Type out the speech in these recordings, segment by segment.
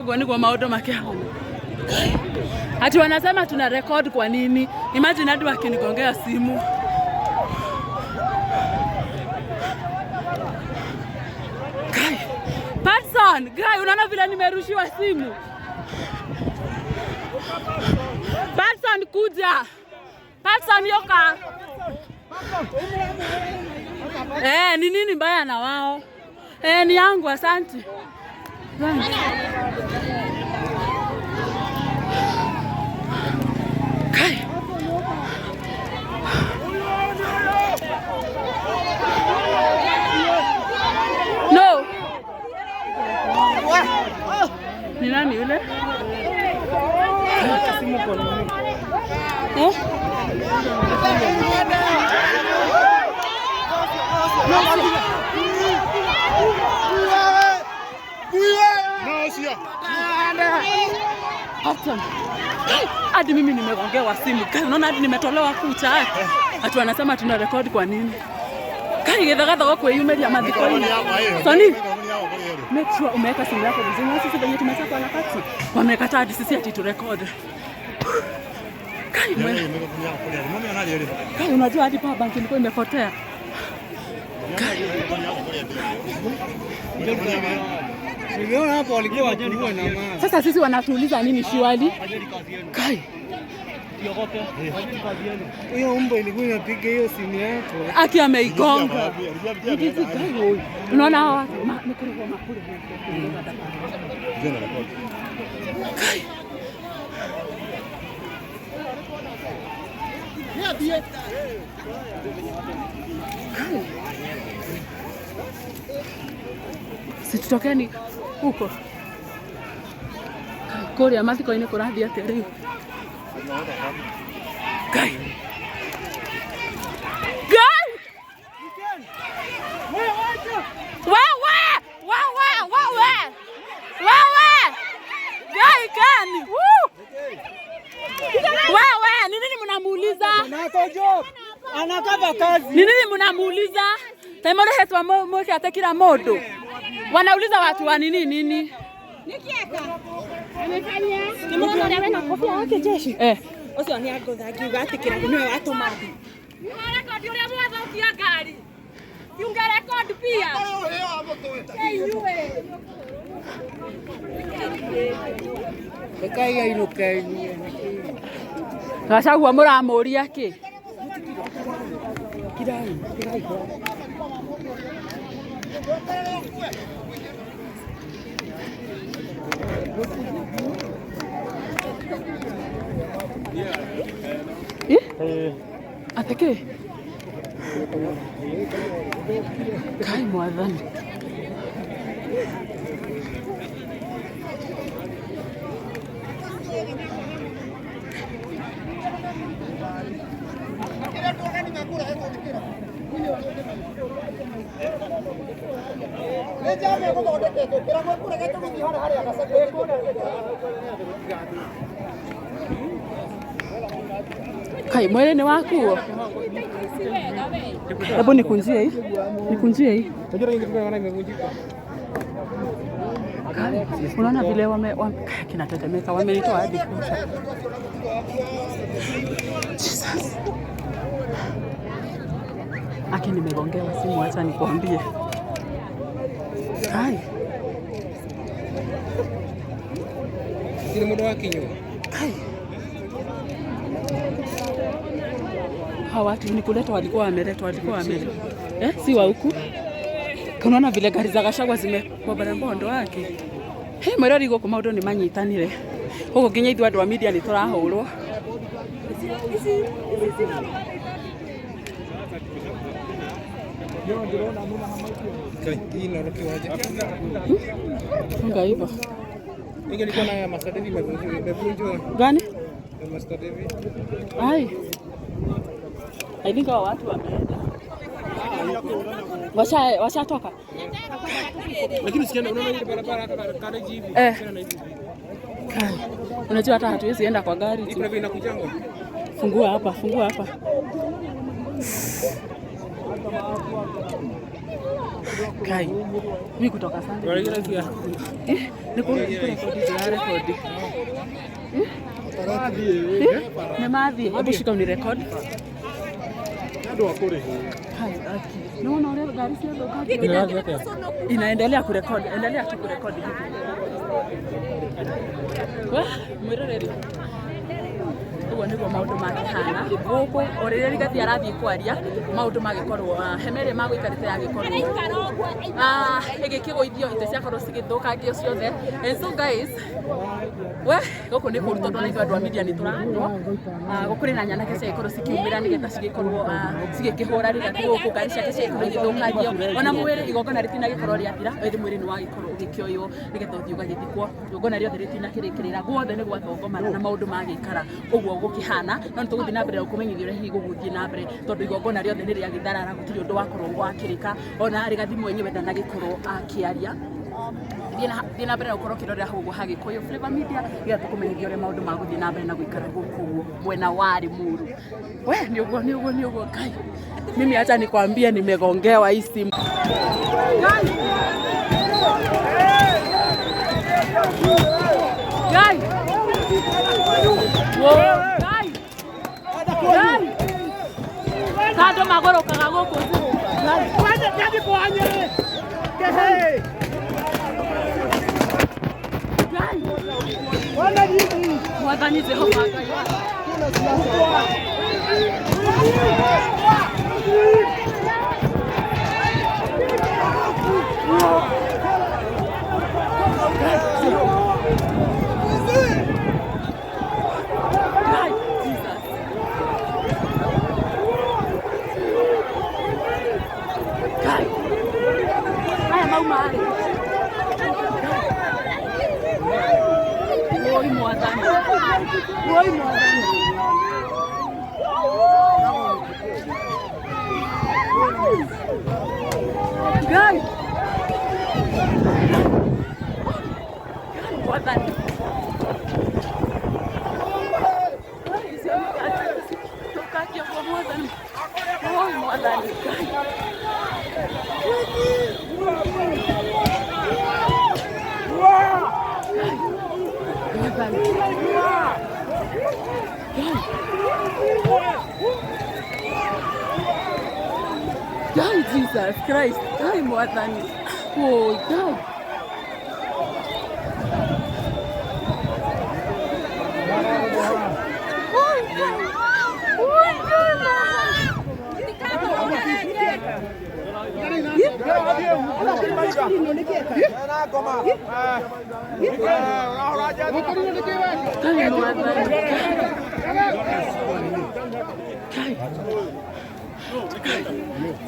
Ũguo nĩguo maũndũ makĩhana. Ati wanasema tuna record kwa nini? Imagine hadi wakinigongea simu. Kai. Patson, guy, unaona vile nimerushiwa simu. Patson kuja. Patson yoka. Eh, ni nini mbaya na wao? Eh, ni yangu asante. Kai. No. Ni nani yule? Eh? Patson. Hadi mimi nimegongewa simu. Kai, unaona hadi nimetolewa kucha. Ati wanasema tuna record kwa nini? Kai gethagatha kwĩyumĩria mathiko-inĩ. Soni, make sure umeweka simu yako vizuri. Na sisi venye tumechapwa na taxi, wamekataa hadi sisi ati tu record. Kai, Kai, unajua hadi power bank ilikuwa imepotea. Niliona hapo walikuwa wajua na maana. Sasa sisi wanatuuliza nini surely? Kai, Hiyo mbwa ilikuwa inapiga hiyo simu yako. Aki ameigonga. Ndizi kai huyu. Unaona hawa watu ni makuru. Kai. Kai. Si tutokeni huko. Kai, kũrĩa mathiko-inĩ kũrathiĩ atĩa rĩu? Kai. Kai! Wewe! Wewe! Wewe! Wewe! Kai kani? Woo! Wewe, ni nini mnamuuliza? Anakava kazi. Ni nini mnamuuliza? Taimũrĩhĩtwo mũkĩate kila mũndũ. Wanauliza watu wa nini nini? Nĩ mũrona ũrĩa wĩna kobia yake jeshi? Eh. Ũcio nĩ angũtha ngiuga atĩ kĩragu nĩwe watũma andũ. Rekodi ũrĩa mwathokia ngari. Unge record pia. Rekai ainũke. Gachagua mũramũria kĩ? Eh? Atĩ kĩ? Kai mwathani. Kai mwĩrĩ nĩ wakuo? Hebu nikunjie hii. Nikunjie hii. Kai, unaona vile wame kinatetemeka, wamenitoa hadi kucha. Jesus. Aki nimegongewa simu, acha nikuambie. Kai, Kile muda wakinywa. Kai. Hawa watu ni kuleta walikuwa wameletwa, walikuwa wameletwa. Eh, si wa huku. Unaona vile gari za Gachagua zimekuwa barabara wake. He, mwĩrori gũkũ maũndũ nĩ manyitanire. Gũkũ nginya ithuĩ andũ a media nĩ tũrahũrwo. Hii inarukiwa waje. Funga hivyo. Ingelikuwa na ya Master David imevunjwa. Gani? Ya Master David. Ai. I think hao watu wameenda. Washatoka. Lakini usiende, unaona ile barabara hapa college hivi. Eh. Usiende na hivi. Kai. Unajua hata hatuwezi enda kwa gari Hii tu. kuna inakujanga. Fungua hapa, fungua hapa. Kai. Mimi kutoka Sunday. Eh, Nĩ kũrekodi ndĩrarekodi. Nĩ mathiĩ. Hebu shika unirekodi. Hai, aki. Naona ũrĩa ngari ciathũkangio. Inaendelea kurekodi, endelea tu kurekodi hivi. Wah, mwĩroreri, ũguo nĩguo maũndũ makĩhana gũkũ. O rĩrĩa Rigathi arathiĩ kwaria, maũndũ magĩkorwo, hema ĩrĩa magũikarĩte yagĩkorwo ĩgĩkĩgũithio, itĩ ciakorwo cigĩthũkangio ciothe. And so guys, we gũkũ nĩ kũru, tondũ ona ithuĩ andũ a media nĩ tũrarwo. Gũkũrĩ na nyanake ciagĩkorwo cikiumĩra nĩgetha cigĩkorwo cigĩkĩhũra Rigathi gũkũ, ngari ciake ciagĩkorwo igĩthũkangio. Ona mwĩrĩ, igongona rĩtinagĩkorwo rĩathira, ĩndĩ mwĩrĩ nĩ wagĩkorwo ũgĩkĩoywo nĩgetha ũthiĩ ũgagĩthikwo. Igongona rĩothe rĩtinakĩrĩkĩrĩra, guothe nĩ gwathongomana na maũndũ magĩikara ũguo gũkĩhana. No nĩ tũgũthiĩ na mbere gũkũmenyithia ũrĩa hihi gũgũthiĩ na mbere, tondũ igongona rĩothe nĩ rĩagĩtharara, gũtirĩ ũndũ wakorwo wakĩrĩka, ona Rigathi mwenyewe ndanagĩkorwo akĩaria. Thiĩ na mbere na gũkorwo ũkĩrorera hau ũguo ha Gĩkũyũ Flavor Media, nĩgetha tũkũmenyithia ũrĩa maũndũ magũthiĩ na mbere na gũikara gũkũ ũguo mwena wa Limuru. We nĩ ũguo, nĩ ũguo, nĩ ũguo. Ngai, mimi hata nikwambie nimegongewa hii simu. Ngai. Ngai. Wo, Ngai. Ngai. Kando magũrũkaga gũkũ. Ngai. Ngai. Mwathani Jehova Ngai wa. Ngai, Jesus. Ngai. Aya mauma rĩ. Woi Mwathani. Woi Mwathani. Ngai. Mwathani. Tũkakia kwa Mwathani. Woi Mwathani. Ngai. Mwathani. Ngai, Jesus Christ. Ngai Mwathani. Oh, Ngai. Ngai Mwathani. Ngai.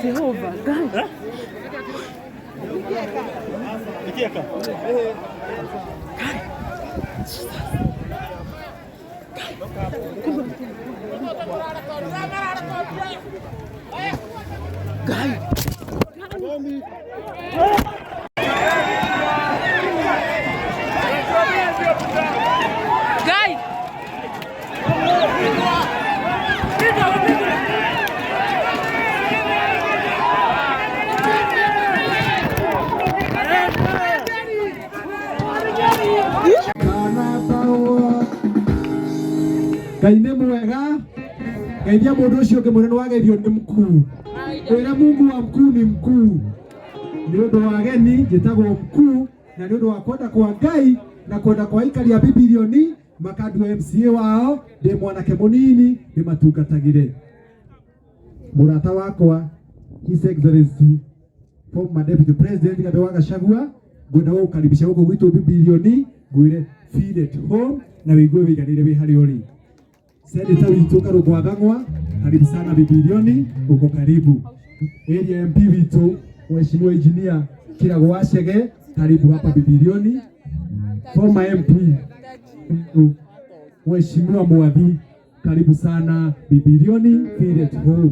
Jehova, Ngai. Ngai. Ngai. Ngai nĩ mwega. Geithia mũndũ ũcio ũngĩ, mwĩre nĩ wageithio nĩ mkuu. Mwĩre Mungu wa mkuu ni mkuu. Nĩ ũndũ wa ageni, njĩtagwo mkuu, na nĩ ũndũ wa kwenda kwa Ngai na kwenda kwa aikari a Bibilioni makandua MCA wao, ndĩ mwanake mũnini ndĩmatungatagĩre. Mũrata wakwa, His Excellency former Deputy President Rigathi wa Gachagua, ngwenda gũgũkaribisha gũkũ gwitũ Bibilioni, ngwĩre feel at home na wĩigue wĩiganĩire wĩ harĩa ũrĩ. Senator witũ Karũngũ wa Thang'wa, karibu sana Bibilioni, uko karibu. Area MP witũ Mheshimiwa Engineer Kirago wa Chege, karibu hapa Bibilioni. Former MP Mheshimiwa Mwathi, karibu sana Bibilioni, feel at home.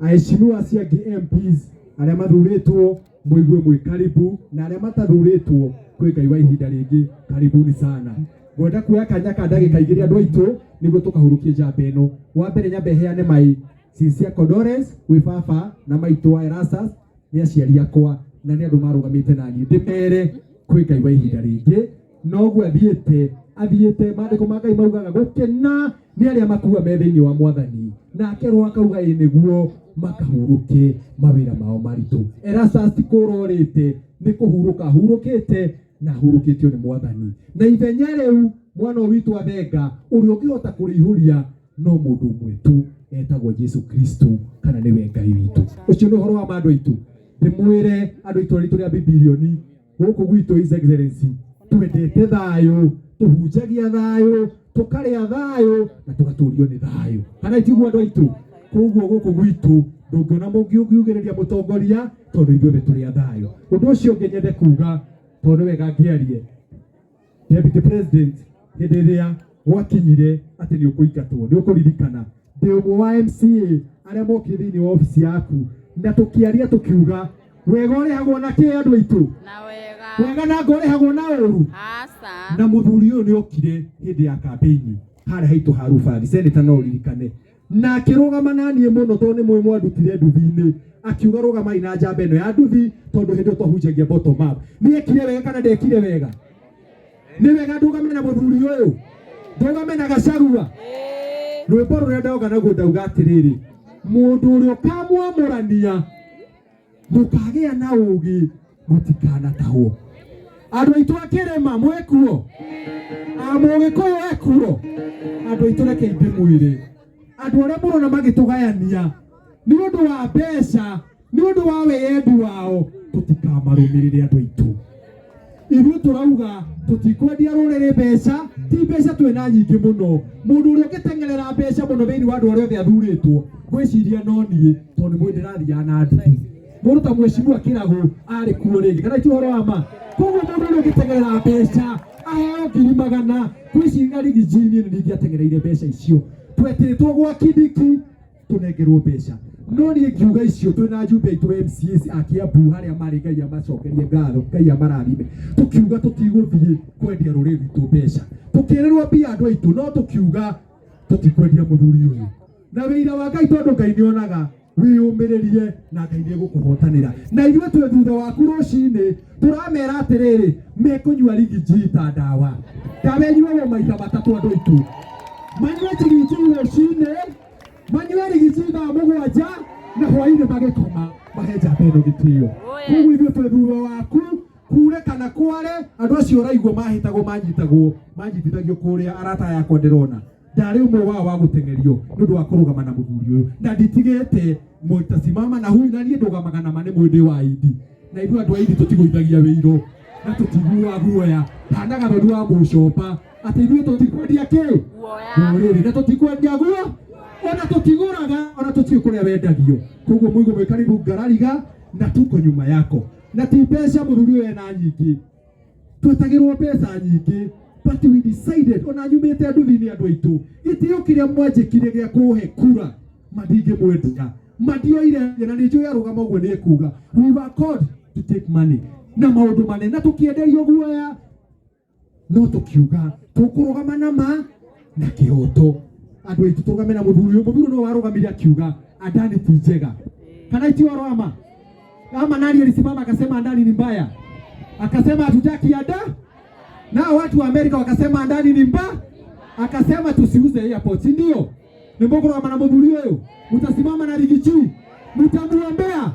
Aheshimiwa acio angĩ MPs arĩa mathurĩtwo, mũigue mwĩ karibu, na arĩa matathurĩtwo, kwĩ Ngai wa ihinda rĩngĩ, karibuni sana. Ngwenda kuoya kanya ka ndagĩka 2 andũ aitũ nĩguo tũkahurũkie njamba ĩno. Wa mbere nyambe heane mai sincere condolence gwĩ baba na maitũ wa Erastus, nĩ aciari akwa na nĩ andũ marũgamĩte naniĩ, ndĩmere Kwĩ Ngai wa ihinda rĩngĩ noguo athiĩte athiĩte. Maandĩko ma Ngai maugaga gũkena nĩ arĩa makua me thĩinĩ wa Mwathani, nake Roho akauga ĩ nĩguo makahurũke mawĩra mao maritũ. Erastus ti kũrorĩte, nĩ kũhurũka ahurũkĩte na ahurũkĩtio nĩ Mwathani. Na ithenya rĩu mwana ũyũ witũ athenga, ũrĩa ũngĩhota kũrĩihũria no mũndũ ũmwe tu, etagwo Jesu Kristo, kana nĩwe Ngai witũ. Ũcio nĩ ũhoro wa ma andũ aitũ. Ndĩmwĩre andũ itũra ritũ rĩa Bibilioni gũkũ gwitũ, His Excellency, twendete thayũ, tũhunjagia thayũ, tũkarĩa thayũ na tũgatũrio nĩ thayũ, kana itiguo andũ aitũ? Koguo gũkũ gwitũ ndũngĩona mũngiũngiugĩrĩria mũtongoria, tondũ ithuothe tũrĩ a thayũ. Ũndũ ũcio ũngĩ nyende kuga, tondũ nĩ wega ngĩarie, Deputy President, hĩndĩ ĩrĩa gwakinyire atĩ nĩ ũkũingatwo, nĩ ũkũririkana ndĩ ũmwe wa MCA arĩa mokire thĩinĩ wa obici yaku na tũkĩaria tũkiuga wega ũrĩhagwo na kĩ, andũ aitũ? Na wega. Wega na ngo ũrĩhagwo na ũru. Aca. Na mũthuri ũyũ nĩ okire hĩndĩ ya campaign harĩa haitũ ha Rubari, senator, no ũririkane, na akĩrũgama na niĩ mũno, tondũ nĩ mũĩ mwandutire nduthi-inĩ, akiuga rũgamai na njamba ĩno ya nduthi, tondũ hĩndĩ ĩyo twahunjagia bottom up. Nĩ ekire wega kana ndekire wega? Nĩ wega ndũgame na mũthuri ũyũ, ndũgame na Gachagua. Rwĩmbo rũrĩa ndauga naguo, ndauga atĩrĩrĩ, mũndũ ũrĩa ũkamwamũrania mũkagĩa na ũgĩ, mũtikanatahwo. Andũ aitũ a kĩrĩma mwĩkuo, a mũgĩkũyũ ekuo, andũ aitũ, reke ndĩmwĩre, andũ arĩa mũrona magĩtũgayania nĩ ũndũ wa mbeca, nĩ ũndũ wa wĩyendi wao, tũtikamarũmĩrĩre. Andũ aitũ, ithuĩ tũrauga tũtikwendia rũrĩrĩ mbeca, ti mbeca twĩna nyingĩ mũno. Mũndũ ũrĩa ũngĩteng'erera mbeca mũno thĩinĩ wa andũ arĩa othe athurĩtwo, ngwĩciria no niĩ, tondũ nĩ mwĩ ndĩrathiaga na nduthi. Mũndũ ta mheshimiwa Kĩragũ arĩ kuo rĩngĩ, kana ti ũhoro wa ma? Koguo mũndũ ũrĩa ũngĩteng'erera mbeca aheo 100,000, ngwĩciria Riggy G niĩ nĩ ingĩateng'ereire mbeca icio. Twetĩtwo gwa Kindiki tũnengerwo mbeca, no niĩ ngiuga icio twĩna njumbe aitũ MCAs a Kiambu harĩa marĩ, Ngai amacokerie ngatho, Ngai amarathime, tũkiuga tũtigũthiĩ kwendia rũrĩrĩ rwitũ mbeca. Tũkĩrĩrwo mbia, andũ aitũ, no tũkiuga tũtikwendia mũthuri ũyũ na wĩira wa Ngai, tondũ Ngai nĩonaga. Wĩyũmĩrĩrie na Ngai nĩegũkũhotanĩra, na ithuĩ twĩ thutha waku. Rũcinĩ tũramera atĩrĩrĩ, mekũnyua Riggy G ta ndawa. Ndawa ĩnyuagwo maita matatũ. Andũ aitũ manyue Riggy G rũcinĩ, manyue Riggy G thaa 7, na hwainĩ magĩkoma, mahe njamba ĩno gĩtĩo. Koguo ithuĩ twĩ thutha waku, kure kana kware. Andũ acio ũraigua mahĩtagwo, manyitagwo, manyitithagio kũrĩa, arata yakwa, ndĩrona ndarĩ ũmwe wao wa gũteng'erio nĩ ũndũ wa kũrũgama na mũthuri ũyũ, na nditigĩte mũtasimama na huyu, na niĩ ndũgamaga na ma nĩ mwĩndĩ wa indi, na ithuĩ andũ a indi tũtigũithagia wĩiro na tũtiguaga guoya. Hana gathoni wa mũcopa atĩ ithuĩ tũtikwendia kĩ rũrĩrĩ, na tũtikwendia guo, ona tũtigũraga, ona tũtiũ kũrĩa wendagio. Koguo mũigũ mwĩ karibu ngarariga na tuko nyuma yako. Na ti mbeca, mũthuri ũyũ ena nyingĩ, twetagĩrwo mbeca nyingĩ, but we decided, ona nyumĩte nduthi-inĩ, andũ aitũ, gĩtĩo kĩrĩa mwanjĩkire gĩa kũhe kura, mandingĩmwendia, mandioire, na nĩ njũĩ arũgama ũguo nĩ ekuga we were called to take money na maũndũ manene, na tũkĩenderio guoya, no tũkiuga tũkũrũgama na ma na kĩhoto. Andũ aitũ, tũrũgame na mũthuri ũyũ. Mũthuri no warũgamire akiuga Adani ti njega, kana iti ũhoro wa ma? Ama nani alisimama akasema Adani ni mbaya, akasema hatutaki ada? Nao watu wa Amerika wakasema Adani ni mbaya, akasema tusiuze airport, si ndio? Nĩ mũkũrũgama na mũthuri ũyũ, mũtasimama na Riggy G, mũtamuombea.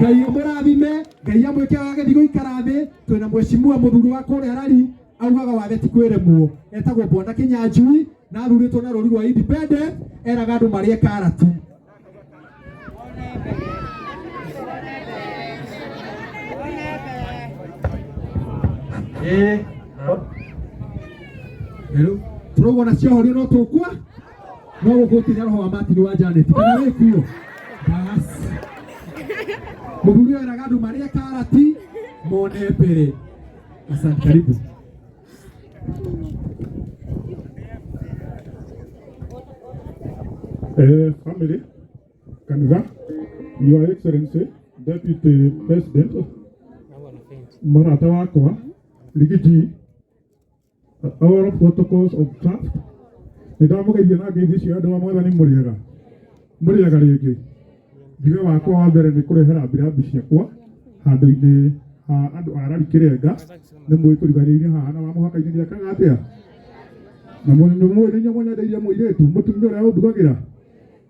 Ngai amũrathime, Ngai amwĩke wagĩthiĩ gũikara thĩ. Twĩna mheshimiwa mũthuri wa kũrĩa rari, augaga wathe ti kwĩremwo, etagwo Bwana Kinyanjui, na athurĩtwo na rũri rwa independent, eraga andũ marĩe karati. Hello. Turauga na ciohorio no tũkua no gũkũ roho wa Martin wa Janet, kana wĩkuo bas. Mũthuri ũyũ eraga andũ marĩe karati mone mbere. Asante, karibu. Family, kanitha, Your Excellency, Deputy President, mũrata wakwa, Riggy G, all protocols observed. Nĩ ndamũgeithia na ngeithi cia andũ a Mwathani. Mũrĩega, mũrĩega rĩngĩ. Njuge wakwa wa mbere nĩ kũrehera mbirambi ciakwa handũ-inĩ. ha andũ a Rari Kĩrenga nĩ mũĩ tũriganĩirie haha na wa mũhaka-inĩ nĩ ekaga atĩa na nĩ mũĩ nĩ inyuĩ mũnyendeirie mũirĩtu mũtumia ũrĩa ũndugagĩra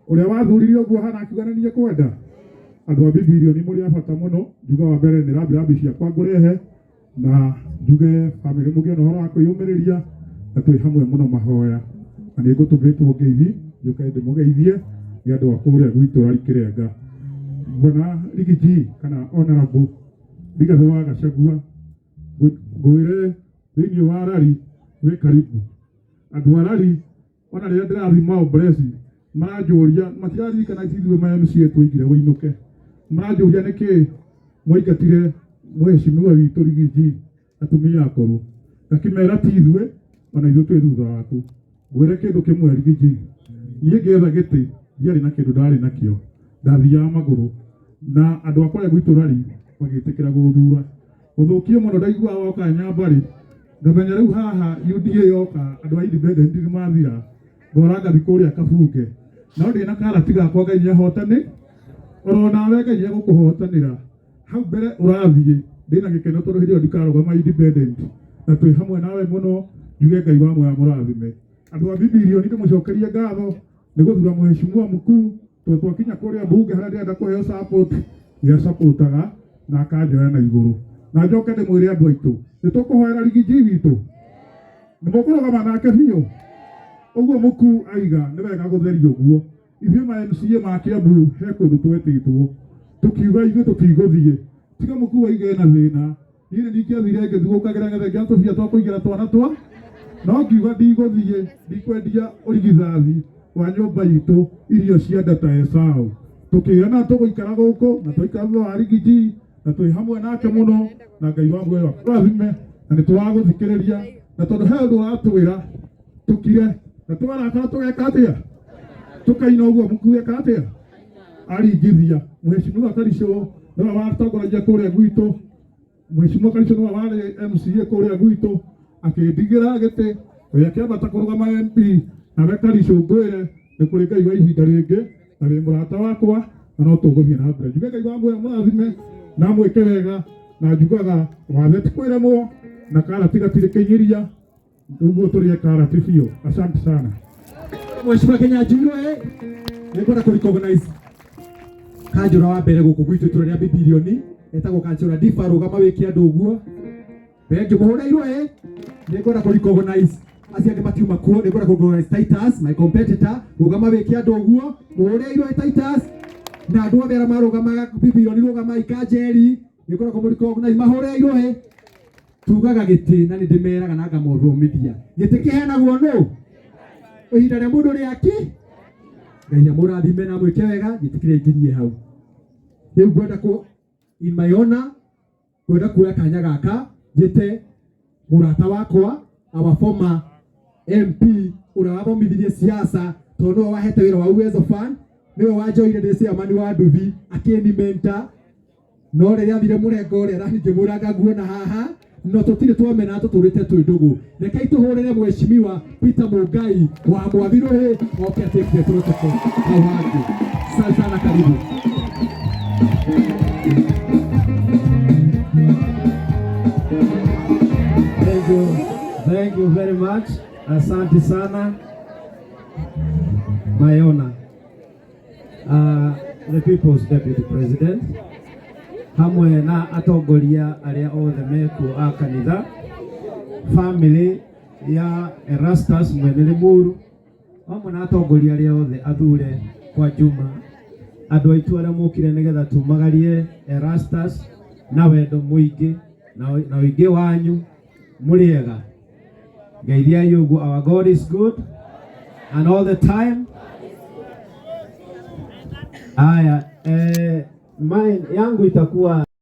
ũrĩa wathurire ũguo hana akiuga nĩ niĩ kwenda andũ a Bibilioni mũrĩ a bata mũno njuga wa mbere nĩ rambirambi ciakwa ngũrehe na njuge bamĩrĩ mũgĩe na ũhoro wa kwĩyũmĩrĩria na twĩ hamwe mũno mahoya na nĩ ngũtũmĩtwo ngeithi njũke ndĩmũgeithie nĩ andũ a kũrĩa gwitũ Rari Kĩrenga. Bwana Rigiji kana Honorable Rigathĩ wa Gachagua ngwĩre thĩinĩ wa Rari wĩ karibu andũ a Rari ona rĩrĩa ndĩrathiĩ Maobresi maranjũria matiraririkana ithuĩ ma MCA twaigire wĩinũke maranjũria nĩkĩ mwaingatire mheshimiwa witũ Rigiji atumia akũrũ ngakĩmera ti ithuĩ ona ithuĩ twĩ thutha waku ngwĩre kĩndũ kĩmwe Rigiji niĩ ngĩetha gĩtĩ ndiarĩ na kĩndũ ndarĩ nakĩo ndathiaga magũrũ na andũ a kũrĩa gwitũ Rari magĩtĩkĩra gũthura gũthũkie mũno ndaiguaga woka Nyambarĩ ngamenya rĩu haha UDA yoka andũ a independent nĩ mathira ngora ngathi kũrĩa Kabunge no ndĩna karati gakwa Ngai nĩahotani oro nawe Ngai nĩegũkũhotanĩra hau mbere ũrathiĩ ndĩna gĩkeno tondũ hĩndĩ ĩyo ndikarũgama independent na twĩ hamwe nawe mũno njuge Ngai wa muoyo amũrathime andũ a Bibilioni ndĩmũcokerie ngatho nĩ gũthura mheshimiwa mkuu tondũ twakinya kũrĩa mbunge harĩa ndĩrenda kũheo support nĩacapotaga na akanjoya na igũrũ na njoke ndĩmwĩre andũ aitũ nĩ tũkũhoera Rigiji witũ nĩ mũkũrũgama nake biũ ũguo mũkuu aiga nĩ wega gũtheria ũguo ithuĩ ma MCA ma Kiambu he kũndũ twetĩtwo tũkiuga ithuĩ tũtigũthiĩ tiga mũkuu aige na thĩna niĩ nĩ ndingĩathire ngĩthugũkagĩra ngetha ngĩona tũbia twa kũigĩra twana twa no ngiuga ndigũthiĩ ndikwendia ũrigithathi wa nyũmba itũ irio cia nda ta Esau tũkĩrana tũgũikara gũkũ na twaikara thutha wa Rigiji na twĩ hamwe nake mũno na Ngai wa muoyo akũrathime na nĩ tũragũthikĩrĩria na tondũ he ũndũ ũratwĩra tũkire na twarakara tũgeka atĩa tũkaina ũguo mũkuu eka atĩa aringithia mheshimiwa Karicũ nĩwe watongoragia kũrĩa gwitũ mheshimiwa Karicũ nĩwe warĩ MCA kũrĩa gwitũ akĩndigĩra gĩtĩ we akĩambata kũrũgama MP nawe Karicũ ngwĩre nĩ kũrĩ Ngai wa ihinda rĩngĩ na wĩ mũrata wakwa na no tũgũthiĩ na mbere njuge Ngai wa muoyo mũrathime na mwĩke wega na njugaga wathe ti kwĩremwo na karati gatirĩ kĩnyiria ũguo tũrĩe karati biũ asante sana. Mheshimiwa Kinyanjui nĩngwenda kũ recognize kanjũra wa mbere gũkũ gwitũ itũra rĩa Bibilioni etagwo kanjũra Difa rũgama wĩke andũ ũguo thengi mũhũre irũĩ nĩngwenda kũ recognize acio angĩ matiuma kuo nĩngwenda kũ recognize Titus my competitor rũgama wĩke andũ ũguo mũhũre irũĩ Titus na andũ othe arĩa marũgamaga Bibilioni rũgama Ikanjeri nĩngwenda kũ recognize mahũre irũĩ tugaga gĩtĩ na nĩ ndĩmeraga na ngamothomithia gĩtĩ kĩheanagwo nũ ihinda rĩa mũndũ rĩaki Ngai amũrathime na mwĩke wega njĩtĩkĩre nginyie hau rĩu ngwenda kũ in my honor ngwenda kuoya kanya gaka njĩte mũrata wakwa our former MP ũrĩa wathomithirie siasa tondũ nĩwe wahete wĩra wa Uwezo Fund nĩwe wanjoire ndĩ chairman wa nduthi akĩni mentor no rĩrĩa athire mũrengo ũrĩa arani ngĩmũranga nguona haha no tũtirĩ twamena tũtũrĩte twĩ ndũgũ rekei tũhũrĩre mheshimiwa Peter Mungai wa Mwathiruhi oke take the protocol hau hangĩ. Asante sana, karibu. Thank you. Thank you very much. Asante sana. Mayona. The People's Deputy President hamwe na atongoria aria othe mekuo a kanitha family ya Erastus Mwene Limuru hamwe na atongoria aria othe athure kwa Juma andu aitu aria mukire nigetha tumagarie Erastus na wendo muingi na uingi wanyu muriega ngeithiai uguo. Our God is good and all the time. Aya, mine yangu itakuwa